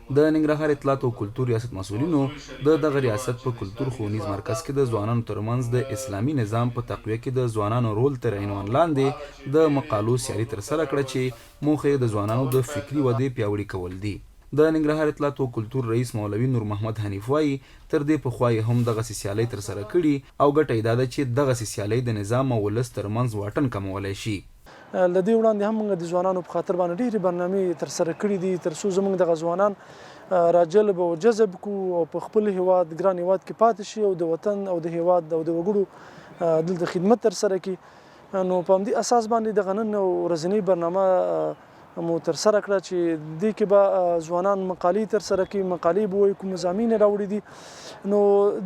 د ننګرهار اطلاعاتو او کلتور ریاست مسؤلینو د دغه ریاست په کلتور ښوونیز مرکز کې د ځوانانو ترمنځ د اسلامي نظام په تقویه کې د ځوانانو رول تر عنوان لاندې د مقالو سیالي ترسره کړه چې موخه یې د ځوانانو د فکري ودې پیاوړي کول دي. د ننګرهار اطلاعاتو او کلتور رئیس مولوي نورمحمد حنیف وايي، تر دې پخوا یې هم دغسې سیالۍ ترسره کړي او ګټه یې دا ده چې دغسې سیالۍ د نظام او ولس ترمنځ واټن کمولی شي. له دې وړاندې هم موږ د ځوانانو په خاطر باندې ډېرې برنامې ترسره کړې دي تر څو زموږ دغه ځوانان راجلب او جذب کو او په خپل هیواد ګران هیواد کې پاتې شي او د وطن او د هیواد او د وګړو دلته خدمت ترسره کړي. نو په همدې اساس باندې دغه نن ورځنۍ برنامه مو تر سره کړه چې دې کې به ځوانان مقالې تر سره کوي، مقالې به وایي، کوم مضامین یې راوړي دي. نو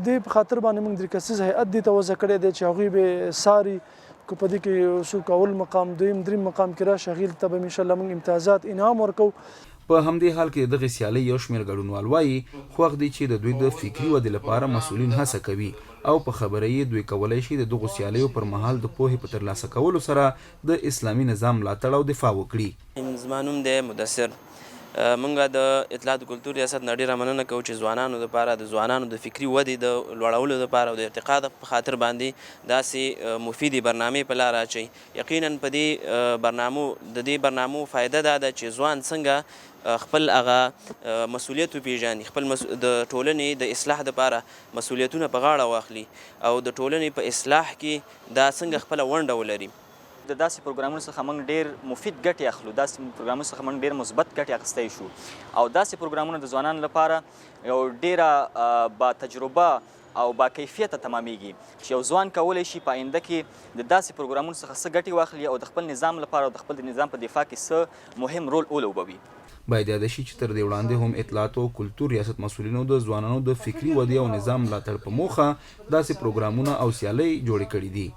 دې په خاطر باندې موږ درې کسیز هیئت دې ته وضع کړی دی چې هغوی به څاري، که په دې کې څوک اول مقام، دویم، دریم مقام کې راشي هغې ته به ان شاءالله موږ امتیازات، انعام ورکوو. په همدې حال کې د دغې سیالۍ یو شمېر ګډونوال وايي، خوښ دي چې د دوی د فکري ودې لپاره مسؤلین هڅه کوي او په خبره یې دوی کولای شي د دغو سیالیو پر مهال د پوهې په ترلاسه کولو سره د اسلامي نظام ملاتړ او دفاع وکړي. زما نوم دی مدثر. مونږ د اطلاعات کلتور ریاست نه ډیره مننه کوو چې ځوانانو لپاره د ځوانانو د فکري ودې د لوړولو لپاره او د ارتقا په خاطر باندې داسې مفیدې برنامې په لاره اچوي. یقینا په دې برنامو د دې برنامو فایده دا ده چې ځوان څنګه خپل هغه مسولیت وپیژني، خپل د ټولنې د اصلاح لپاره مسولیتونه په غاړه واخلي او د ټولنې په اصلاح کې دا څنګه خپله ونډه ولري. د داسې پروګرامونو څخه موږ ډېر مفید ګټې اخلو، داسې پروګرامونو څخه موږ ډېر مثبت ګټې اخیستی شو او داسې پروګرامونه د ځوانانو لپاره یو ډېره با تجربه او با کیفیته تمامیږي چې یو ځوان کولی شي په آینده کې د داسې پروګرامونو څخه څه ګټې واخلي او د خپل نظام لپاره او د خپل د نظام په دفاع کې څه مهم رول ولوبوي. باید یاده شي چې تر دې وړاندې هم اطلاعاتو او کلتور ریاست مسؤلینو د ځوانانو د فکري ودې او نظام ملاتړ په موخه داسې پروګرامونه او سیالۍ جوړې کړې دي.